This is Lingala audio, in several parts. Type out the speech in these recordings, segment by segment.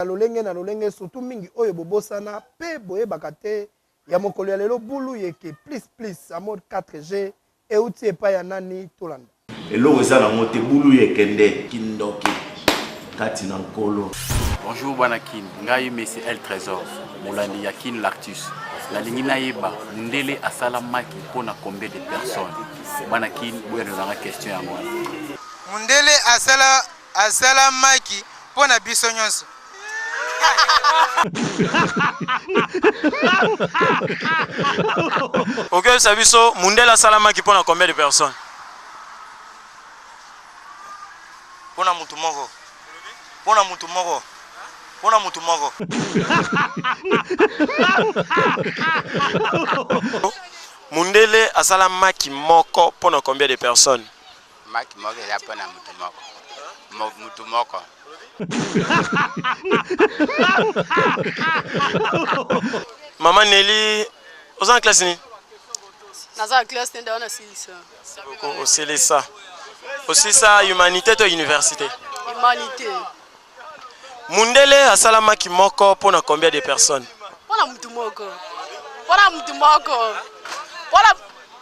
Lolenge na lolenge surtout mingi oyo bobosana pe boyebaka te ya mokolo ya lelo bulu yeke plus plus a mode 4G ewuti epai ya nani tolanda. Eloko eza nango te bulu yeke nde kindoki kati na nkolo. Bonjour bana kin, ngai monsieur El Tresor, molandi ya kin l'actus. Nalingi nayeba mundele asala maki pona combien de personnes? Bana kin boyanola nga question yango wana. Mundele asala asala maki mpo na biso nyonso. Okoyebisa biso mundele asala maki mpo na combien de personnes? Mpo na mutu moko. Mpo na mutu moko. Mpo na mutu moko. Mundele asala maki moko mpo na combien de personnes? Maki moko eza mpo na mutu moko. Mutu moko. Mama Nelly, oza na classe nini? Naza na classe nde wana silisa. Osilisa. Osilisa humanité to université? Humanité. Mundele asala maki moko mpo na combien de personnes? Mpo na mutu moko. Mpo na mutu moko. Mpo na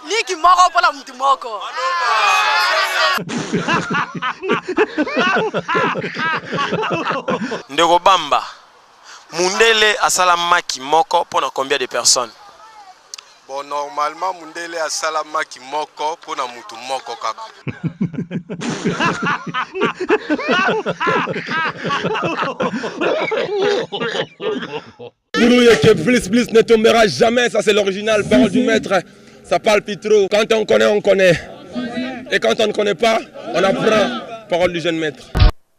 liki moko mpo na mutu moko. Ndeko Bamba, mundele asala maki moko mpo na combien de personnes? Bon, normalement mundele asala maki moko mpo na mutu moko kaka. Yeke plus plus ne tombera jamais, ça c'est l'original, parole du maître. Ça parle plus trop. Quand on connaît, on connaît. Et quand on ne connaît pas, on apprend. Parole du jeune maître.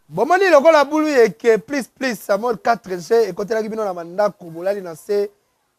Bomoni lokola bulu yeke plus plus Samuel 4G ekotelaki bino na bandako bolali na se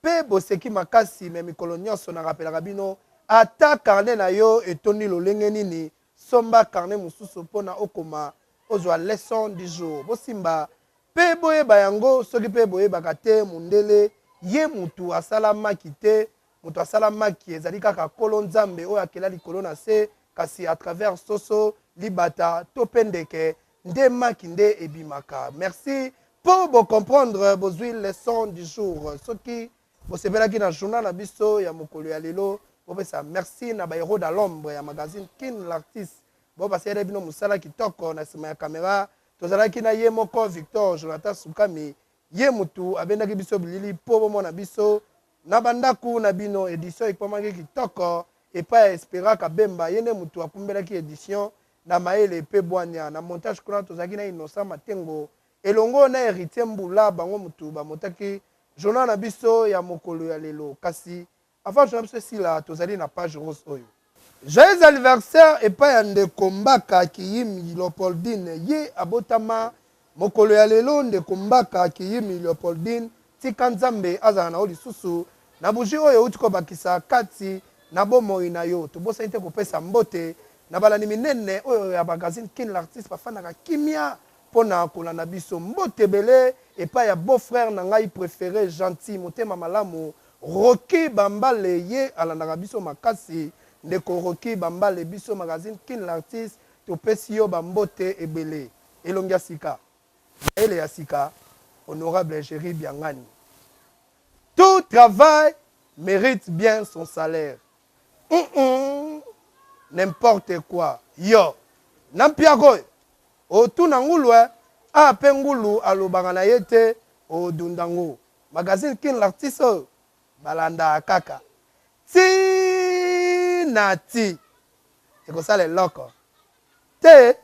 pe boseki makasi mais mikolo nionso na rappelaka bino ata carnet na yo etondi lolenge nini somba carnet mosusu pona okoma ozua leçon du jour bosimba pe boyeba yango soki pe boyebaka te mundele ye mutu asala maki te mutu asala maki ezali kaka kolo nzambe oyo akela likolo na se kasi à travers soso libata to pe ndeke nde maki nde ebimaka merci po bo comprendre bozui leçon du jour soki bosepelaki na journal na biso ya mokolo ya lelo bopesa merci na ba heros dans l'ombre ya magazine kin l'artiste bo basaleli bino mosala kitoko na sima ya camera tozalaki na ye moko Victor Jonathan Sukami ye mutu abendaki biso bilili po bomona biso na ba ndaku na bino edition ekomaki kitoko epai ya Espera Kabemba ye nde mutu akumbelaki edition na mayele pe bwania. Na montage kuna tozalaki na Innocent Matengo elongo na Heritier Mbula bango mutu ba montaki journal na biso ya mokolo ya lelo. Kasi avant journal na biso esila tozali na page rose oyo. Joyeux anniversaire epai ya ndeko Mbaka Kiyimi Leopoldine ye abotama mokolo ya lelo ndeko Mbaka Kiyimi Leopoldine tika Nzambe azala na yo lisusu na bougie oyo owuti kobakisa kati na bomoi na yo. Tobosani te kopesa mbote na balandi minene oyo ya magazine Kin l'artiste bafandaka kimia pona kolanda biso. Mbote ebele epai ya beau frère na ngai prefere gentil motema malamu Rocky Bambale ye alandaka biso makasi. Ndeko Rocky Bambale biso magazine Kin l'artiste topesi yo ba mbote ebele. Elongi ya sika. Mayele ya sika honorable Jerry Biangani. Tout travail merite bien son salaire. Hum hum n'importe quoi yo na mpiaka oyo otuna ngulu eh ah pe ngulu alobaka na ye te odunda ngo magazine kin l'artiste oyo balandaka kaka ti na ti ekosala eloko te.